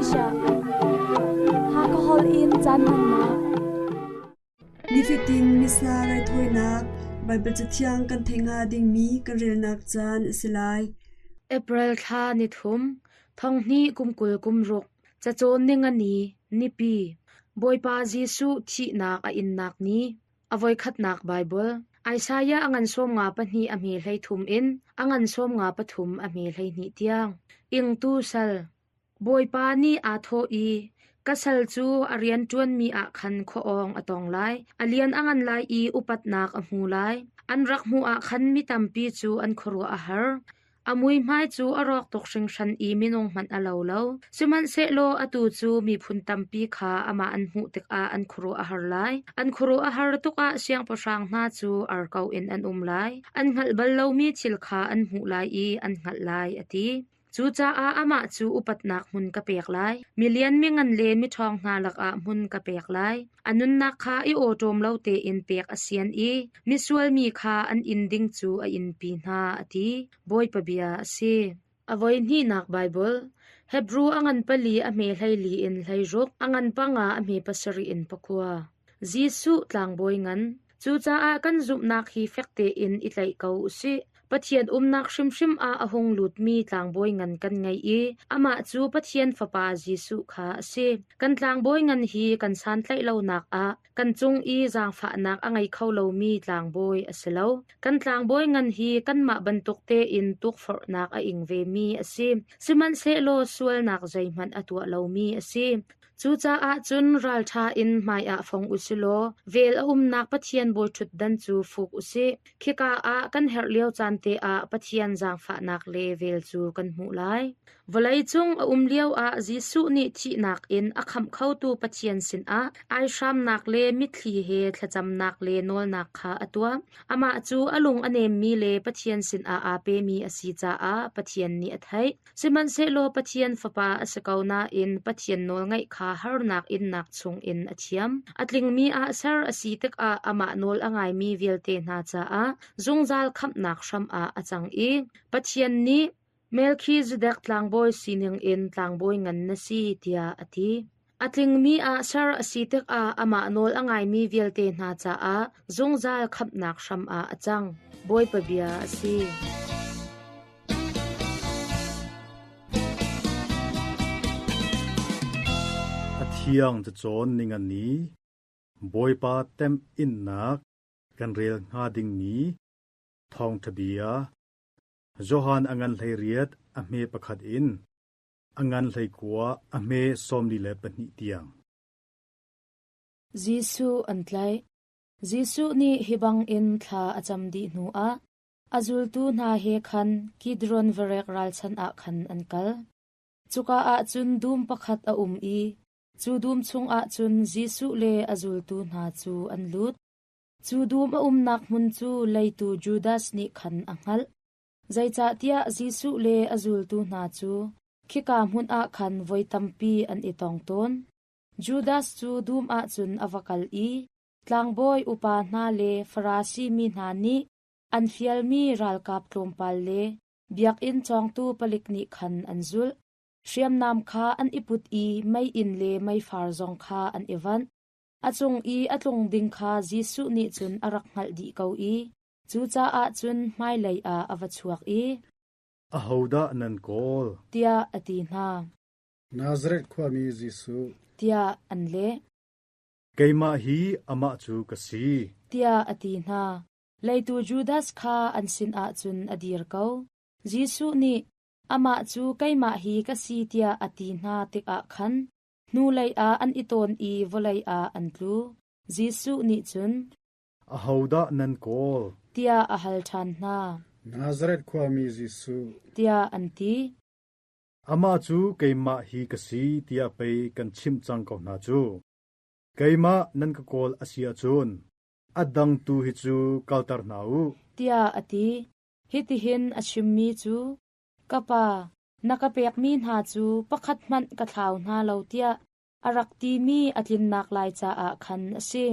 Malaysia. Hakha holh in caan hmannak. Nifatin Missa raithawinak Baibal Cathiang kan theih hnga dingmi kan relnak caan a si lai. April thla nithum, thonghnih kum 20 kum ruk, cacawn ningani, nipi, Bawipa Jesuh thihnak a innak ni, A voikhatnak Baibal Isaiah a ngan 52 a hme 33 in a ngan 53 a hme 12 tiang. Ingtu sal Bawipa nih aa thawh i, Ka sal cu a rian ṭuanmi ah khan khuaawng a tong lai, a lian a ngan lai i upatnak a hmu lai. An rak hmuh ah khan mi tampi cu an khuaruah a har. A muihmai cu a rawk tuk hringhran i minung hmanh a lo lo. Sihmanhsehlaw atu cu miphun tampi kha amah an hmuh tikah an khuaruah a har lai. An khuaruah a har tuk ah siangpahrang hna cu ar ko in an um lai. An hngalh bal lomi thil kha an hmuh lai i an hngalh lai, a ti. Cucaah amah cu upatnak hmun ka pek lai. Milian mingan le miṭhawng hna lakah hmun ka pek lai. A nunnak kha i awṭawm lo tein pek a sian i misual mi kha an inn ding cu a innpi hna, a ti. Bawipa bia a si. A voihnihnak Baibal Hebru a ngan pali a hme 14 in 16, a ngan panga a hme pasarih in pakua. Jesuh tlangbawi ngan. Cucaah kan zumhnak hi fek tein i tlaih ko u sih. Pathian umnak hrimhrim ah a hung lutmi tlangbawi ngan kan ngei i amah cu Pathian Fapa Jesuh kha a si. Kan tlangbawi ngan hi kan santlaih lonak ah kan cung i zaangfahnak a ngei kho lomi tlangbawi a si lo. Kan tlangbawi ngan hi kanmah bantuk tein tukforhnak a ing vemi a si. Sihmanhsehlaw sualnak zeihmanh a tuah lomi a si. Cucaah cun ralṭha in hmaiah fong u si law vel a umnak Pathian bawiṭhutdan cu fuk u sih. Khika ah kan herh lio caan te ah Pathian zaangfahnak le vel cu kan hmuh lai. Vawleicung a um lioah Jesuh nih thihnak in a khamh khotu Pathian sinah aihramnak le mitthli he thlacamnak le nawlnak kha a tuah. Amah cu a lung a nemmi le Pathian sinah aa pemi a si caah Pathian nih a theih. Sihmanhsehlaw Pathian Fapa a si ko nain Pathian nawlngaih kha harnak innak chungin a thiam. A tlingmi ah ser a si tikah amah nawl a ngaimi vialte hna caah zungzal khamhnak hram ah a cang i Pathian nih Melkhizedek tlangbawi sining in tlangbawi ngan na si tiah a ti. A tlingmi ah ser a si tikah amah nawl a ngaimi vialte hna caah zungzal khamhnak hram ah a cang. Bawipa bia a si. A thiang cacawn ningani Bawipa temh innak kan rel hnga dingmi thawngṭha bia Johan a ngan 18 a hme pakhat in a ngan 19 a hme 42 tiang. Jesuh an tlaih. Jesuh nih hi bangin thla a cam dih hnuah a zultu hna he khan Kidron varek ralchan ah khan an kal. Cuka ah cun dum pakhat a um i cu dum chungah cun Jesuh le a zultu hna cu an lut. Cu dum a umnak hmun cu leitu Judas nih khan a hngalh. Zeicahtiah Jesuh le a zultu hna cu khika hmun ah khan voi tampi an i tong tawn. Judas cu dum ah cun a va kal i tlangbawi upa hna le Farasi mi hna nih an fialmi ralkap tlawmpal le biakinn cawngtu palik nih khan an zulh. Hriamnam kha an i put i meiinn le meifar zong kha an i vanh. A cung i a tlung ding kha Jesuh nih cun a rak hngalh dih ko i cucaah cun hmailei ah a va chuak i, Ahodah nan kawl? tiah a ti hna. Nazareth khuami Jesuh. Tiah an leh. Keimah hi amah cu ka si. Tiah a ti hna. Leitu Judas kha an sinah cun a dir ko. Jesuh nih, Amah cu keimah hi ka si tiah a ti hna tikah khan hnulei ah an i tawn i vawlei ah an tlu. Jesuh nih cun, Ahodah nan kawl? Tiah a hal ṭhan hna. Nazareth khuami Jesuh. Tiah an ti. Amah cu keimah hi ka si tiah pei kan chimh cang ko hna cu. Keimah nan ka kawl a si ahcun a dang tu hi cu kalter hna u. Tiah a ti. Hitihin a chimmi cu, Ka Pa, na ka pekmi hna cu pakhat hmanh ka thlau hna lo tiah a rak timi a tlinnak lai caah khan a si.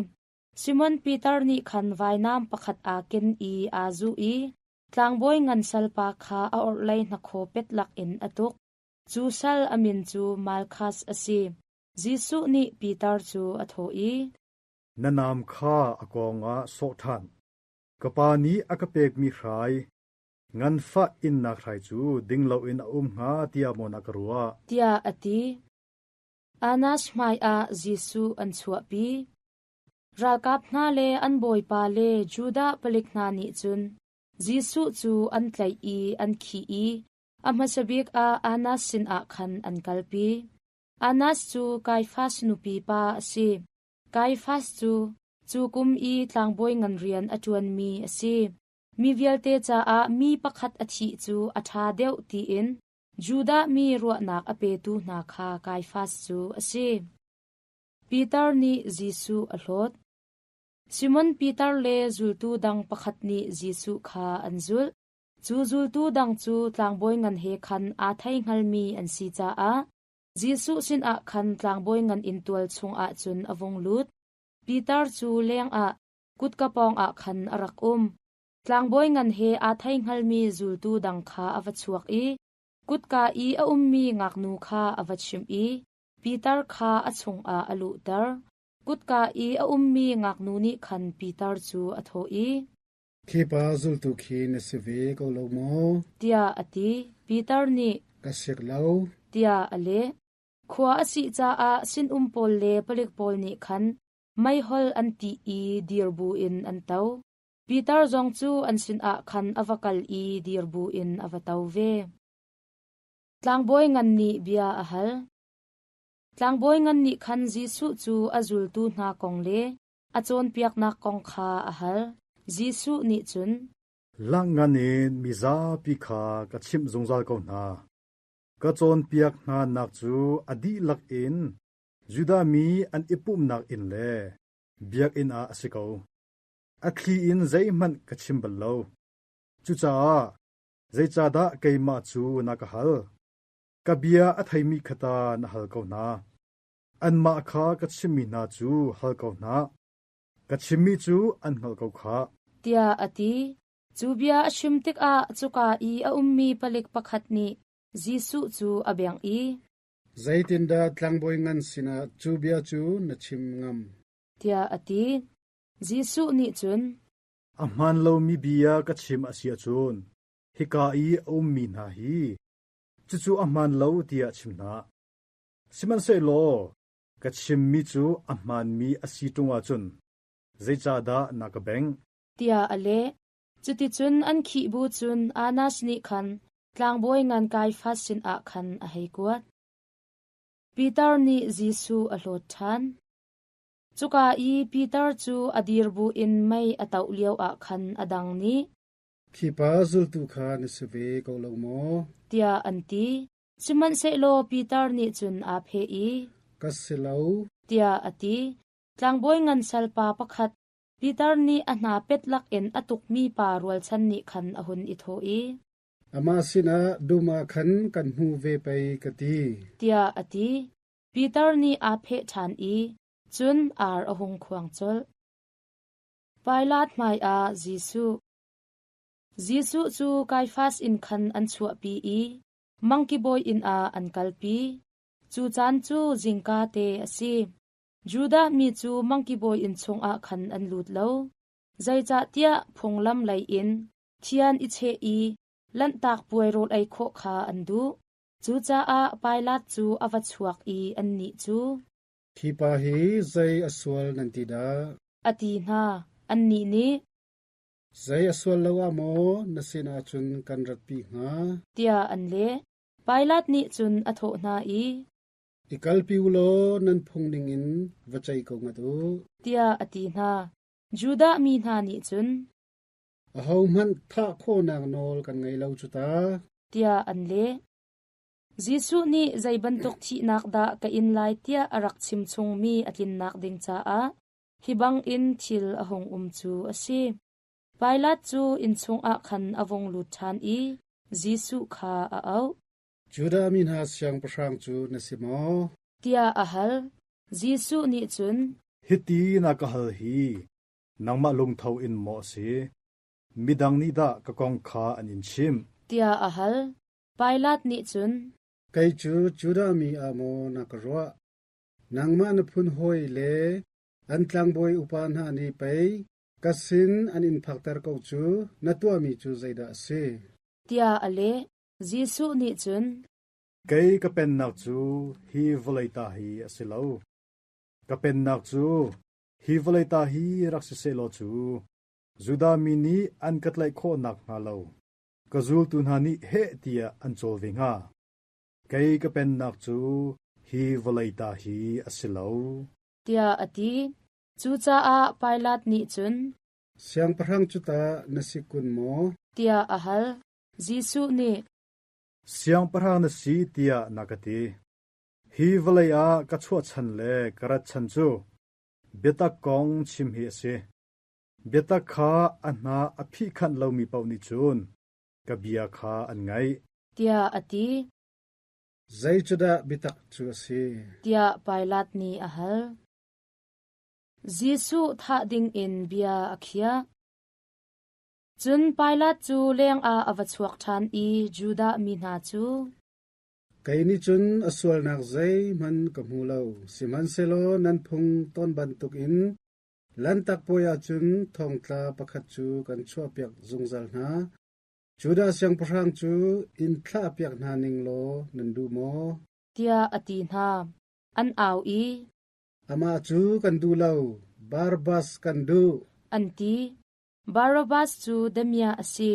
Simon Peter nih khan vainam pakhat aa ken i aa zuh i tlangbawi ngan salpa kha a orhlei hnakhaw pet lakin a tuk. Cu sal a min cu Malkhas a si. Jesuh nih Peter cu a thawh i, Na nam kha a kawng ah sawh ṭhan. Ka Pa nih a ka pekmi hrai, nganfah innak hrai cu ding loin a um hnga tiah maw na ka ruah? Tiah a ti. Annas hmaiah Jesuh an chuahpi. Ralkap hna le an bawipa le Judah palik hna nih cun Jesuh cu an tlaih i an khih i a hmasa bik ah Annas sinah khan an kalpi. Annas cu Kaiafas nupi pa a si. Kaiafas cu cu kum i tlangbawi ngan rian a ṭuanmi a si. Mi vialte caah mi pakhat a thih cu a ṭha deuh tiin Judah mi ruahnak a petu hna kha Kaiafas cu a si. Peter nih Jesuh a hlawt. Simon Peter le zultu dang pakhat nih Jesuh kha an zulh. Cu zultu dang cu tlangbawi ngan he khan aa thei hngalmi an si caah Jesuh sinah khan tlangbawi ngan inntual chungah cun a vung lut. Peter cu lengah kutka pawngah khan a rak um. Tlangbawi ngan he aa thei hngalmi zultu dang kha a va chuak i kutka i a ummi ngaknu kha a va chimh i Peter kha a chungah a luhter. Kutka i a ummi ngaknu nih khan Peter cu a thawh i, Khi pa zultu khi na si ve ko lo maw? Tiah a ti. Peter nih, Ka sik lo. Tiah a leh. Khua a sih caah sinum pawl le palik pawl nih khan meihol an tih i dir buin an to. Peter zong cu an sinah khan a va kal i dir buin a va to ve. Tlangbawi ngan nih bia a hal. Tlangbawi ngan nih khan Jesuh cu a zultu hna kong le a cawnpiaknak kong kha a hal. Jesuh nih cun, Langngan in mizapi kha ka chimh zungzal ko hna. Ka cawnpiak hnanak cu a dihlak in Judah mi an i pumhnak inn le biakinn ah a si ko. A thli in zeihmanh ka chim bal lo. Cucaah zeicahdah keimah cu na ka hal? Ka bia a theimi kha ta na hal ko hna. Anmah kha ka chimmi hna cu hal ko hna. Ka chimmi cu an hngalh ko khah. Tiah a ti. Cu bia a chim tikah cuka i a ummi palik pakhat nih Jesuh cu a bengh i, Zeitindah tlangbawi ngan sinah cu bia cu na chim ngam? Tiah a ti. Jesuh nih cun, A hmaan lomi bia ka chim a si ahcun hika i a ummi hna hi cucu a hmaan lo tiah chim hna. Sihmanhsehlaw ka chimmi cu a hmaanmi a si ṭung ahcun zeicahdah na ka bengh? Tiah a leh. Cuticun an khih bu cun Annas nih khan tlangbawi ngan Kaiafas sinah khan a hei kuat. Peter nih Jesuh a hlawt ṭhan. Cuka i Peter cu a dir buin mei a toh lioah khan a dang nih, Khi pa zultu kha na si ve ko lo maw? Tiah an ti. Sihmanhsehlaw Peter nih cun aa pheh i, Ka si lo. Tiah a ti. Tlangbawi ngan salpa pakhat, Peter nih a hna pet lakin a tukmi pa rualchan nih khan a hun i thawh i, Amah sinah dum ah khan kan hmu ve pei ka ti. Tiah a ti. Peter nih aa pheh ṭhan i cun ar a hung khuang colh. Pilat hmaiah Jesuh. Jesuh cu Kaiafas inn khan an chuahpi i mangki bawi inn ah an kalpi. Cu caan cu zingka te a si. Judah mi cu mangki bawi inn chungah khan an lut lo, zeicahtiah phunglam lei in thian i cheh i Lanhtak puai rawl ei khawh kha an duh. Cucaah Pilat cu a va chuak i annih cu, Hi pa hi zei a sual nan ti dah? A ti hna. Annih nih, Zei a sual lo ah maw na sinah cun kan ratpi hnga? Tiah an leh. Pilat nih cun a thawh hna i, I kalpi u law nan phung ningin va ceih ko ngat u. Tiah a ti hna. Judah mi hna nih cun, Ahohmanh thah khawhnak nawl kan ngei lo cu ta. Tiah an leh. Jesuh nih zei bantuk thihnak dah ka in lai tiah a rak chim chungmi a tlinnak ding caah hi bangin thil a hung um cu a si. Pilat cu inn chungah khan a vung lut ṭhan i Jesuh kha a auh. Judah mi hna siangpahrang cu na si maw? Tiah a hal. Jesuh nih cun, Hiti na ka hal hi nangmah lungtho in maw a si? Midang nih dah ka kong kha an in chimh? Tiah a hal. Pilat nih cun, Kei cu Judah mi ah maw na ka ruah? Nangmah na phun hawi le an tlangbawi upa hna nih pei ka sin an in phakter ko cu, na tuahmi cu zeidah a si? Tiah a leh. Jesuh nih cun, Kei ka pennak cu hi vawlei ta hi a si lo. Ka pennak cu hi vawlei ta hi rak si sehlaw cu Judah mi nih an ka tlaih khawh nakhnga lo ka zultu hna nih heh tiah an cawl ve hnga. Kei ka pennak cu hi vawlei ta hi a si lo. Tiah a ti. Cucaah Pilat nih cun, Siangpahrang cu tah na si kun maw? Tiah a hal. Jesuh nih, Siangpahrang na si tiah na ka ti. Hi vawlei ah ka chuahchan le ka rat chan cu biatak kong chim hi a si. Biatak kha a hna a phihkhanh lomi paoh nih cun ka bia kha an ngaih. Tiah a ti. Zei cu dah biatak cu a si? Tiah Pilat nih a hal. Jesuh thah dingin bia a khiah. Cun Pilat cu lengah a va chuak ṭhan i Judah mi hna cu, Kei nih cun a sualnak zeihmanh ka hmu lo, sihmanhsehlaw nan phung tawn bantukin Lanhtak Puai ah cun thongtla pakhat cu kan chuahpiak zungzal hna. Judah siangpahrang cu in thlahpiak hna ning law nan duh maw? Tiah a ti hna. An au i, Amah cu kan duh lo, Barabbas kan duh. An ti. Barabbas cu damiah a si.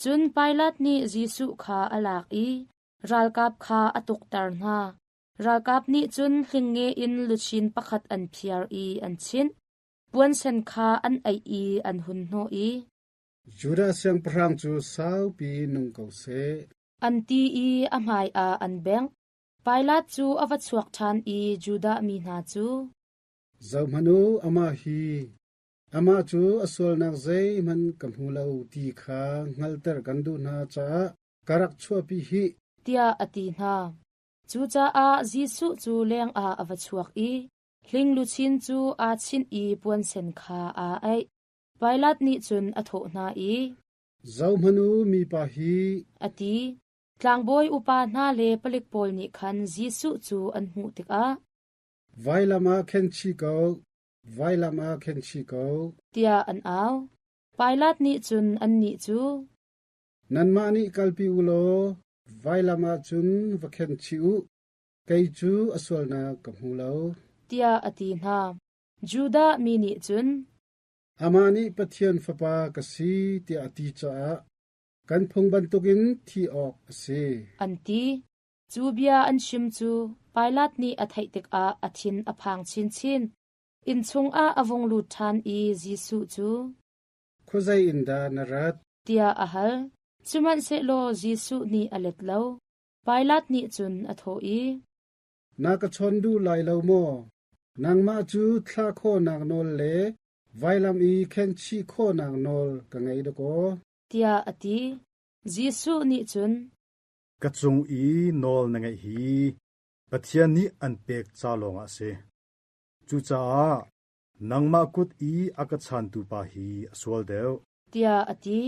Cun Pilat nih Jesuh kha a lak i ralkap kha a tukter hna. Ralkap nih cun hlingnge in luchin pakhat an phiar i an chinh. Puansen kha an aih i an hun hnawh i, Judah siangpahrang cu saupi nung ko seh. An ti i a hmaiah an bengh. Pilat cu a va chuak ṭhan i Judah mi hna cu, Zohhmanh u, amah hi, amah cu a sualnak zeihmanh ka hmu lo ti kha hngalhter kan duh hna caah ka rak chuahpi hih. Tiah a ti hna. Cucaah Jesuh cu lengah a va chuak i hling luchin cu aa chinh i puansen kha aa aih. Pilat nih cun a thawh hna i, Zohhmanh u, mipa hi! A ti. Tlangbawi upa hna le palik pawl nih khan Jesuh cu an hmuh tikah, Vailam ah khen chih ko! Vailam ah khen chih ko! Tiah an au. Pilat nih cun annih cu, Nanmah nih kalpi u law vailam ah cun va khen chih u, kei cu a sualnak ka hmu lo. Tiah a ti hna. Judah mi nih cun, Amah nih Pathian Fapa ka si tiah a ti caah kan phung bantukin thi awk a si. An ti. Cu bia an chim cu Pilat nih a theih tikah a thin a phang chinchin. Inn chungah a vung lut ṭhan i Jesuh cu, Khuazei in dah na rat? Tiah a hal. Sihmanhsehlaw Jesuh nih a let lo. Pilat nih cun a thawh i, Na ka chawn duh lai lo maw? Nangmah cu thlah khawhnak nawl le vailam i khenhchih khawhnak nawl ka ngei dakaw. Tiah a ti. Jesuh nih cun, Ka cung i nawl na ngeih hi Pathian nih an pek ca lawngah a si. Cucaah nangmah kut i a ka chantu pa hi a sual deuh. Tiah a ti.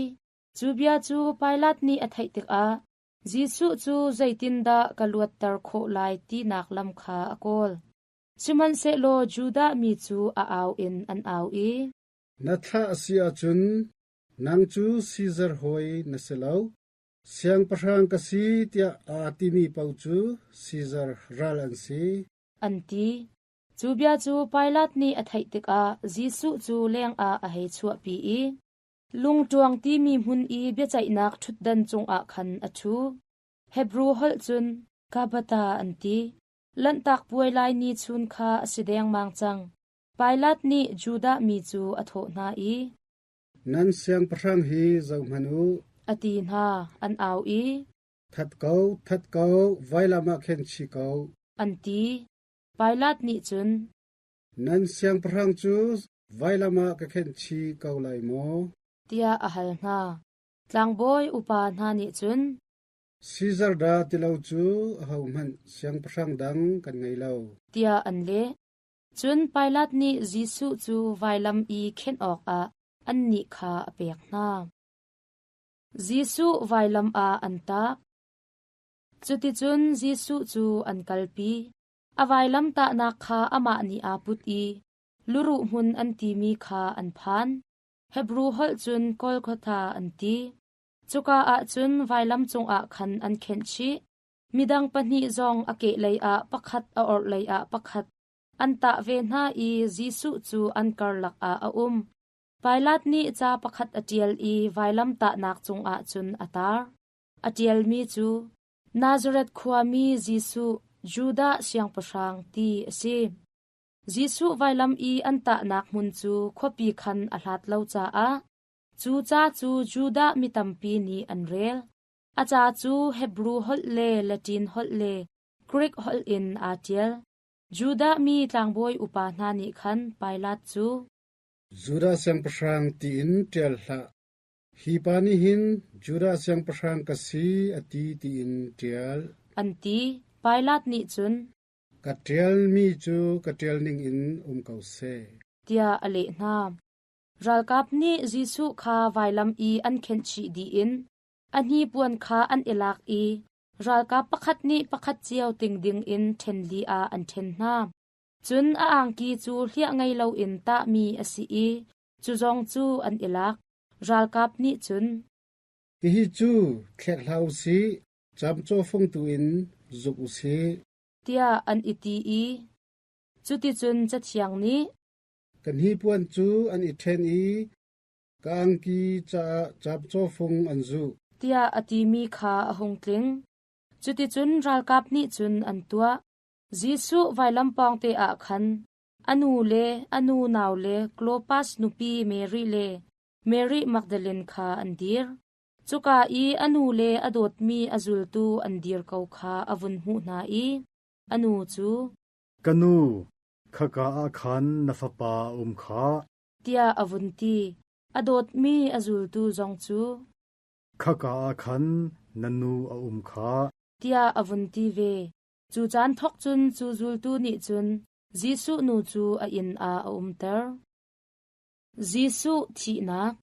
Cu bia cu Pilat nih a theih tikah Jesuh cu zeitindah ka luatter khawh lai tinak lam kha a kawl. Sihmanhsehlaw Judah mi cu a au in an au i, Na thlah a si ahcun nang cu Sizar hawi na si lo. Siangpahrang ka si tiah aa timi paoh cu Sizar ral an si. An ti. Cu bia cu Pilat nih a theih tikah Jesuh cu lengah a hei chuahpi i lungṭuang timi hmun i biaceihnak ṭhutdan cungah khan a ṭhu. Hebru holh cun Gabbatha an ti. Lanhtak Puai lai ni chun kha a si dengmang cang. Pilat nih Judah mi cu a thawh hna i, Nan siangpahrang hi zohhmanh u. A ti hna. An au i, That ko, that ko, vailam ah khen chih ko. An ti. Pilat nih cun, Nan siangpahrang cu vailam ah ka khenh chih ko lai maw? Tiah a hal hna. Tlangbawi upa hna nih cun, Sizar dah ti lo cu ahohmanh siangpahrang dang kan ngei lo. Tiah an leh. Cun Pilat nih Jesuh cu vailam i khenh awkah annih kha a pek hna. Jesuh vailam ah an tah. Cuticun Jesuh cu an kalpi. A vailamtahnak kha amah nih aa put i luruh hmun an timi kha an phan. Hebru holh cun Golgotha an ti. Cuka ah cun vailam cungah khan an khenh chih. Midang pahnih zong a kehlei ah pakhat a orhlei ah pakhat an tah ve hna i Jesuh cu an karlak ah a um. Pilat nih ca pakhat a ṭial i vailamtahnak cungah cun a tar. A ṭialmi cu Nazareth khuami Jesuh, Judah siangpahrang ti a si. Jesuh vailam i an tahnak hmun cu khuapi khan a hlat lo caah cu ca cu Judah mi tampi nih an rel. A ca cu Hebru holh le Latin holh le Grik holh in aa ṭial. Judah mi tlangbawi upa hna nih khan Pilat cu, Judah siangpahrang tiin ṭial hlah. Hi pa nih hin Judah siangpahrang ka si a ti tiin ṭial. An ti. Pilat nih cun, Ka ṭialmi cu ka ṭial ningin um ko seh. Tiah a leh hna. Ralkap nih Jesuh kha vailam i an khenhchih dih in a hnipuan kha an i lak i ralkap pakhat nih pakhat cio ting dingin ṭhen li ah an ṭhen hna. Cun a angki cu hliah ngei loin tahmi a si i cu zong cu an i lak. Ralkap nih cun, Hihi cu thlek hlah u sih, camcawh fung tu in zuk u sih. Tiah an i ti i cuticun Cathiang nih, Ka hnipuan cu an i ṭhen i ka angki caah camcawh fung an zuh. Tiah a timi kha a hung tling. Cuticun ralkap nih cun an tuah. Jesuh vailam pawngte ah khan a nu le a nu nau le Klopas nupi Mary le Mary Magdalene kha an dir. Cuka i a nu le a dawtmi a zultu an dir ko kha a vun hmuh hna i a nu cu, Ka nu, khaka ah khan na fapa a um khah. Tiah a vun ti. A dawtmi a zultu zong cu, Khaka ah khan na nu a um khah. Tiah a vun ti ve. Cu caan thawk cun cu zultu nih cun Jesuh nu cu a inn ah a umter. Jesuh thihnak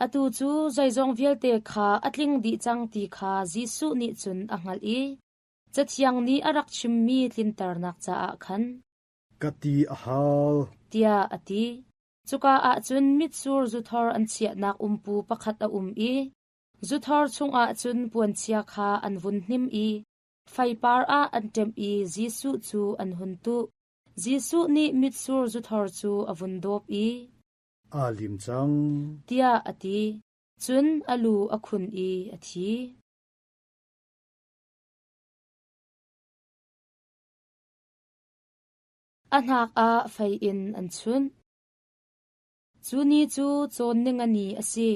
Atu cu zeizong vialte kha a tling dih cang ti kha Jesuh nih cun a hngalh i Cathiang nih a rak chimmi tlinternak caah khan, Ka ti a hal. Tiah a ti. Cuka ah cun mitsur zuthor an chiahnak umpu pakhat a um i zuthor chungah cun puanchia kha an vun hnim i feipar ah an ṭemh i Jesuh cu an hun tuh. Jesuh nih mitsur zuthor cu a vun dawp i, Aa lim cang. Tiah a ti. Cun a lu a khun i a thi. A hnak ah fei in an chunh. Cu ni cu cawn ningani a si.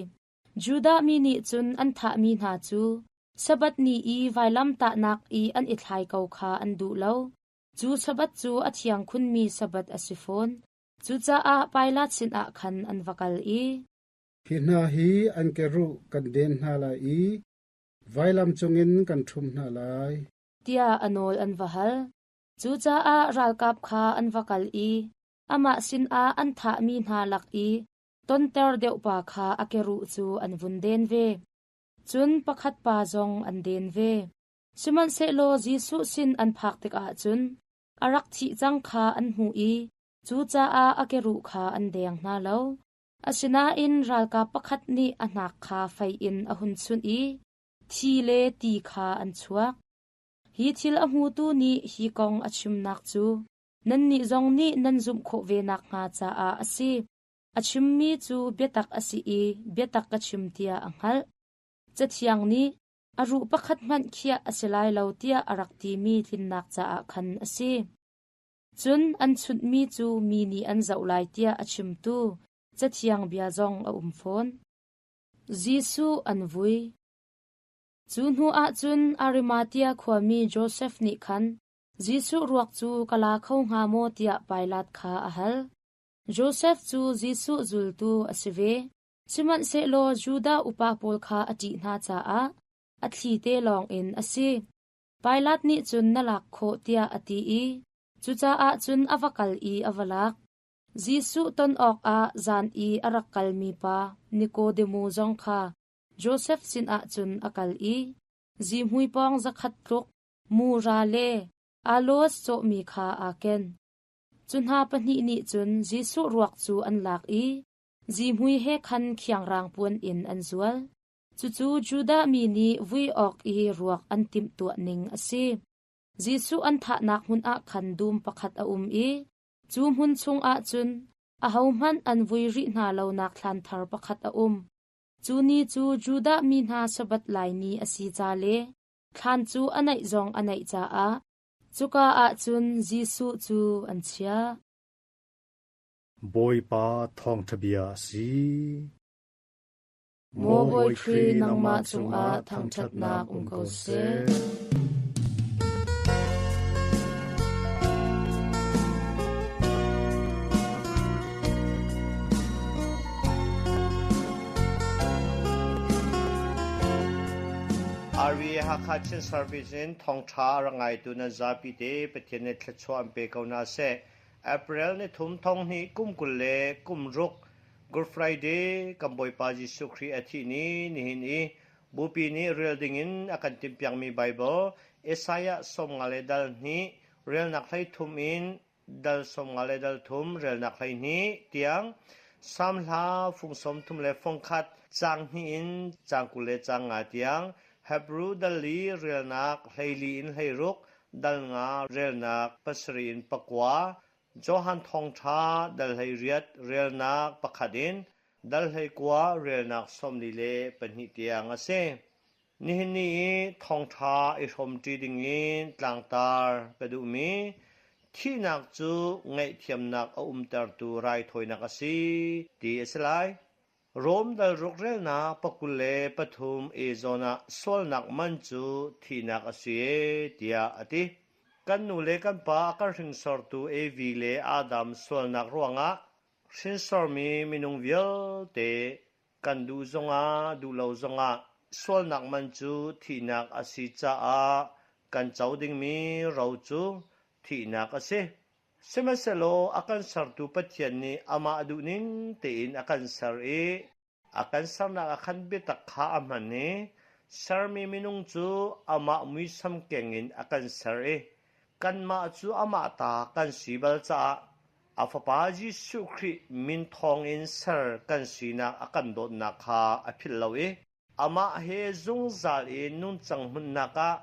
Judah mi nih cun an thahmi hna cu Sabbath ni i vailamtahnak i an i thlai ko kha an duh lo. Cu Sabbath cu a thiang khunmi Sabbath a si fawn. Cucaah Pilat sinah khan an va kal i, Hi hna hi an keruh kan den hna lai i vailam cungin kan ṭhum hna lai. Tiah a nawl an va hal. Cucaah ralkap kha an va kal i amah sinah an thahmi hna lak i tonter deuh pa kha a keruh cu an vun den ve. Cun pakhat pa zong an den ve. Sihmanhsehlaw Jesuh sin an phak tikah cun a rak thih cang kha an hmuh i cucaah a keruh kha an deng hna lo. Asinain ralkap pakhat nih a hnak kha fei in a hun chunh i thi le ti kha an chuak. Hi thil a hmutu nih hi kong a chimnak cu nannih zong nih nan zumh khawh ve nakhnga caah a si. A chimmi cu biatak a si i biatak ka chim tiah a hngalh. Cathiang nih a ruh pakhat hmanh khiah a si lai lo tiah a rak timi tlinnak caah khan a si. Cun an chunhmi cu mi nih an zoh lai tiah a chimtu Cathiang bia zong a um fawn. Jesuh an vui. Cu hnuah cun Arimathea khuami Josef nih khan Jesuh ruak cu ka la kho hnga maw tiah Pilat kha a hal. Josef cu Jesuh zultu a si ve. Sihmanhsehlaw Judah upa pawl kha a ṭih hna caah a thli te lawngin a si. Pilat nih cun na lak khawh tiah a ti i cucaah cun a va kal i a va lak. Jesuh ton awkah zan i a rak kalmi pa Nikodemu zong kha Josef sinah cun a kal i. Zihmui pawng 100 tluk mura le aloes cawhmi kha aa ken. Cu hna pahnih nih cun Jesuh ruak cu an lak i zihmui he khan khiangrang puan in an zual. Cucu Judah mi nih vui awk i ruak an timhtuah ning a si. Jesuh an thahnak hmun ah khan dum pakhat a um i cu hmun chungah cun ahohmanh an vui rih hna lonak thlan thar pakhat a um. Cu ni cu Judah mi hna Sabbath lai ni a si ca le thlan cu a naih zong a naih caah cuka ah cun Jesuh cu an chiah. Bawipa thawngṭha bia a si. Maw Bawi Khrih nangmah cungah thangṭhatnak um ko seh. RVA Hakha Chin Service in thawngṭha a rak ngaitu nan zapi te Pathian nih thluachuah an pe ko hna seh. April ni thum thong hnih kum 20 le kum ruk Good Friday kan Bawipa Jesuh Khrih a thih ni nihin i Bupi nih rel dingin a kan timhpiakmi Baibal Isaiah 50 le dal hnih relnak 13 in dal 50 le dal thum relnak 12 tiang Salm hla fung 30 le fung khat caang hnih in caang 20 le caang nga tiang Hebru dal li relnak 14 in 16 dal nga relnak pasarih in pakua Johan Thawngṭha dal 18 relnak pakhat in dal 19 relnak 42 tiang a si. Nihin ni i thawngṭha i hrawmṭi dingin tlangtar ka duhmi thihnak cu ngaihthiamnak a umtertu raithawinak a si ti a si lai. Rom dal ruk relnak 23 e zawn ah sualnak man cu thihnak a si e tiah a ti. Kan nu le kan pa a kan hringsortu Evi le Adam sualnak ruangah hrinsormi minung vialte kan duh zongah duh lo zongah sualnak man cu thihnak a si caah kan co dingmi ro cu thihnak a si. Sihmanhsehlaw a kan sertu Pathian nih amah duhning tein a kan ser i a kan sernak ah khan biatak kha a hman i sermi minung cu amah muisam keng in a kan ser i kanmah cu amah ta kan si bal caah a Fapa Jesuh Khrih min thawngin ser kan sinak a kan dawtnak kha a philh lo i Amah he zungzal i nungcang hmunhnak ah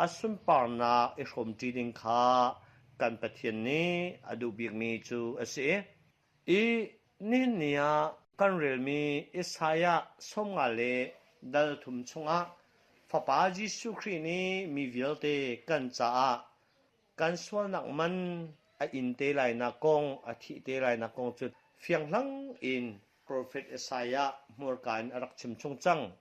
a sunparnak i hrawmṭi ding kha kan Pathian nih a duh bikmi cu a si. I nihin ni ah kan relmi Isaiah 50 le dal thum chungah Fapa Jesuh Khrih nih mi vialte kan caah kan sualnak man a in te lainak kong, a thih te lainak kong cu fianghlang in Profet Isaiah hmurka in a rak chim chung cang.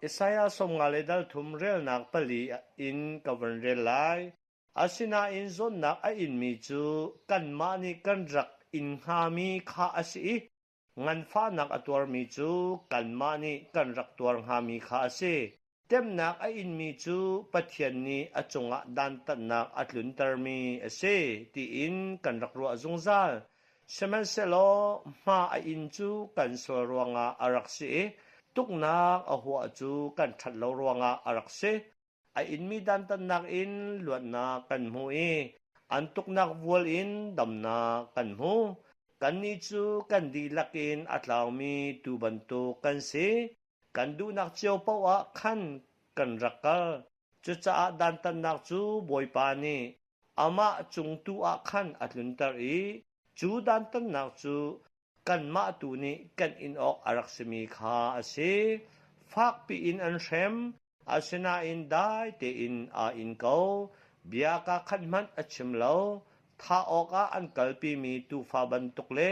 Isaiah 50 le dal thum relnak pali in ka von rel lai. Asinain zawnnak a inmi cu kanmah nih kan rak in hngami kha a si i nganfahnak a tuarmi cu kanmah nih kan rak tuar hngami kha a si. Temnak a inmi cu Pathian nih a cungah dantatnak a tluntermi a si tiin kan rak ruah zungzal. Sihmanhsehlaw hma a in cu kan sual ruangah a rak si i tuknak a huah cu kan ṭhat lo ruangah a rak si. A inmi dantatnak in luatnak kan hmu i an tuknak vual in damnak kan hmu. Kannih cu kan dihlak in a tlaumi tuu bantuk kan si. Kan duhnak cio paoh ah khan kan rak kal. Cucaah dantatnak cu Bawipa nih amah cung tu ah khan a tlunter i cu dantatnak cu kanmah tu nih kan in awk a rak simi kha a si. Fakpi in an hrem, asinain dai tein aa in ko. Bia kaa khat hmanh a chim lo. Thah awkah an kalpimi tuufa bantuk le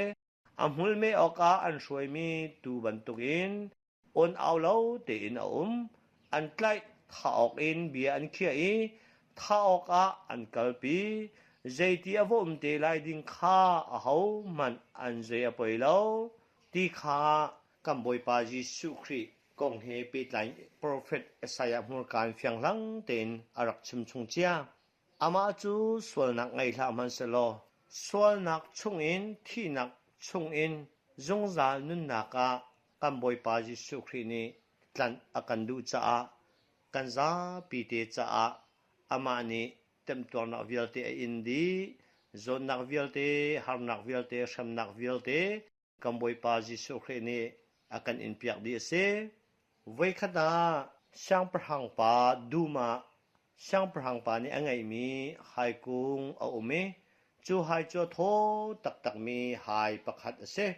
A hmul meh awkah an hruaimi tuu bantukin awn au lo tein a um. An tlaih, thah awkin bia an khiah i thah awkah an kalpi. Zeiti a va um te lai ding kha ahohmanh an zei a poi lo ti kha kan Bawipa Jesuh Khrih kong he pehtlai profet Isaiah hmurka in fianghlang tein a rak chimchung cia. Amah cu sualnak ngei hlah hmanhsehlaw sualnak chungin thihnak chungin zungzal nunnak ah kan Bawipa Jesuh Khrih nih tlanh a kan duh caah Kan zapi te caah amah nih temtuarnak vialte a in dih, zawtnak vialte, harnak vialte, hremnak vialte kan Bawipa Jesuh Khrih nih a kan inpiak dih a si. Voikhat ah siangpahrang pa dum ah siangpahrang pa nih a ngeihmi haikung a um i cu hai cu a thaw taktakmi hai pakhat a si.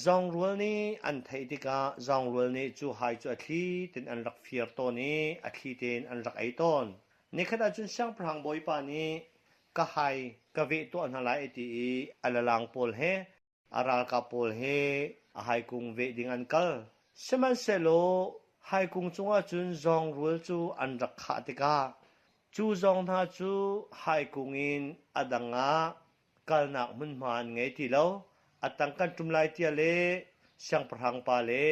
Zawngrual nih an theih tikah zawngrual nih cu hai cu a thli tein an rak fir tawn i a thli tein an rak ei tawn. Nikhat ahcun siangpahrang bawipa nih ka hai ka veh tuah hna lai a ti i a lalang pawl he a ralkap pawl he a haikung veh ding an kal. Sihmanhsehlaw haikung cungah cun zawngrul cu an rak khah tikah cu zawng hna cu haikung in a dang ah kalnak hmunhma an ngei ti lo. A tang kan ṭum lai tiah le siangpahrang pa le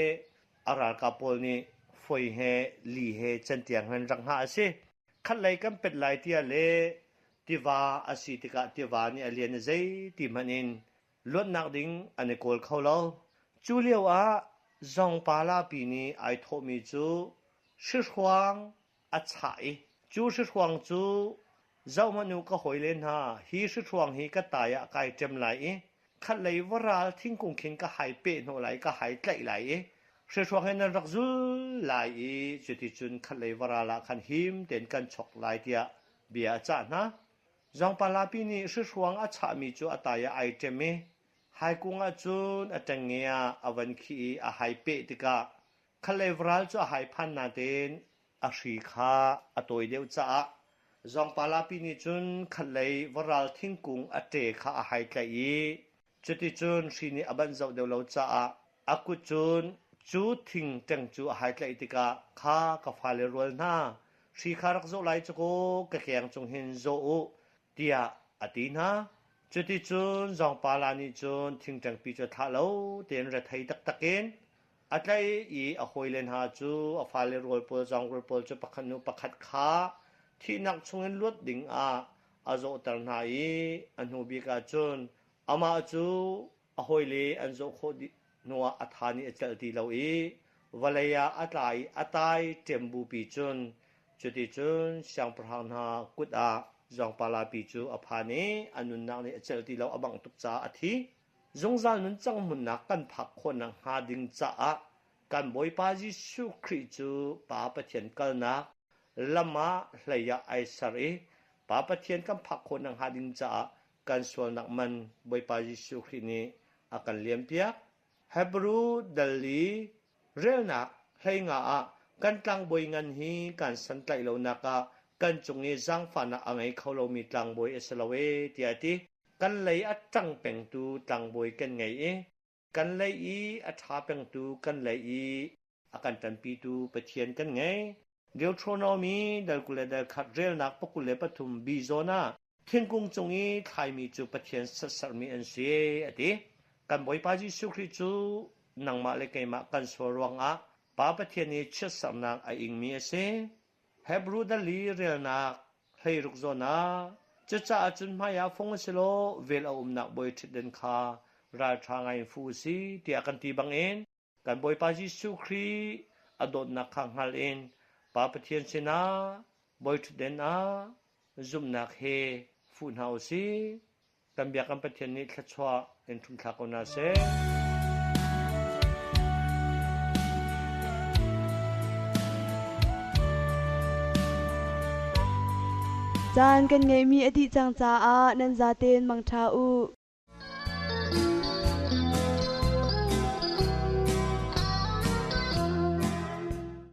a ralkap pawl nih foi he li he cantiang han rak hngah a si. Khatlei kan pet lai tiah le tiva a si tikah tiva nih a lian i zeiti hmanh in luatnak ding an i kawl kho lo. Cu lio ah zawngpa lapi nih ai thawhmi cu hrihruang a chah i cu hrihruang cu zohhmanh u ka hawile hna hi hrihruang hi ka tai ah kai ṭem lai i khatlei varal thingkung khin ka hai peh hnawh lai ka hai tlaih lai i hrihruang he nan rak zul lai i cuticun khatlei varal ah khan him tein kan chok lai tiah bia a cah hna. Zawngpalapi nih hrihruang a chahmi cu a tai ah ai ṭem i haikung ah cun a ṭengnge ah a van khih i a hai peh tikah khatlei varal cu a hai phan natein a hri kha a tawi deuh caah zawngpalapi nih cun khatlei varal thingkung a ṭe kha a hai tlaih i cuticun hri nih a banh zoh deuh lo caah a kut cun cu thing ṭeng cu a hai tlaih tikah kha ka fale rual hna hri kha rak zawh lai cu kaw ka keng cung hin zawh u tiah a ti hna. Cuticun zawngpala nih cun thingṭengpi cu thlah lo tein rethei taktak in a tlaih i a hawile hna cu a fale rual pawl zawngrual pawl cu pakhat hnu pakhat kha thihnak chungin luat ding ah a zawhter hna i a hnu bik ah cun amah cu a hawile an zawh khawh dih hnuah a tha nih a celh ti lo i vawlei ah a tla i a tai ṭem bupi cun cuticun siangpahrang hna kut ah zawngpalapi cu a phan i a nunnak nih a celh ti lo a bangh tuk caah a thi. Zungzal nuncang hmunnak kan phak khawhnak hnga ding caah kan Bawipa Jesuh Khrih cu Pa Pathian kalnak lam ah hlei ah ai ser i Pa Pathian kan phak khawhnak hnga ding caah kan sualnak man Bawipa Jesuh Khrih nih a kan liampiak. Hebrew dal li relnak hleinga ah kan tlangbawi ngan hi kan santlaih lonak ah kan cung i zaangfahnak a ngei kho lomi tlangbawi a si lo ee tiah a ti. Kan lei a ṭang pengtu tlangbawi kan ngei i kan lei i a ṭha pengtu kan lei i a kan ṭanpitu Pathian kan ngei. Deuteronomy dal 20 le dal khat relnak pakul le pathum bi zawn ah thingkung cung i thlaimi cu Pathian sermi an si a ti. Kan Bawipa Jesuh Khrih cu nangmah le keimah kan sual ruangah Pa Pathian i chiatsernak a ingmi a si. Hebrew dali relnak 16 zawn ah cucaah cun hmaiah fung a si law vel a umnak bawi ṭhutden kha ralṭha ngaiin fu u si tiah kan ti bangin kan Bawipa Jesuh Khrih a dawtnak kha hngal in Pa Pathian sinah bawi ṭhutden ah zumhnak he fuh hna u sih. Kan biakam Pathian nih thluachuah in ṭhumthlak ko hna seh. Caan kan ngeihmi a dih cang caah nan zaten mangṭha u.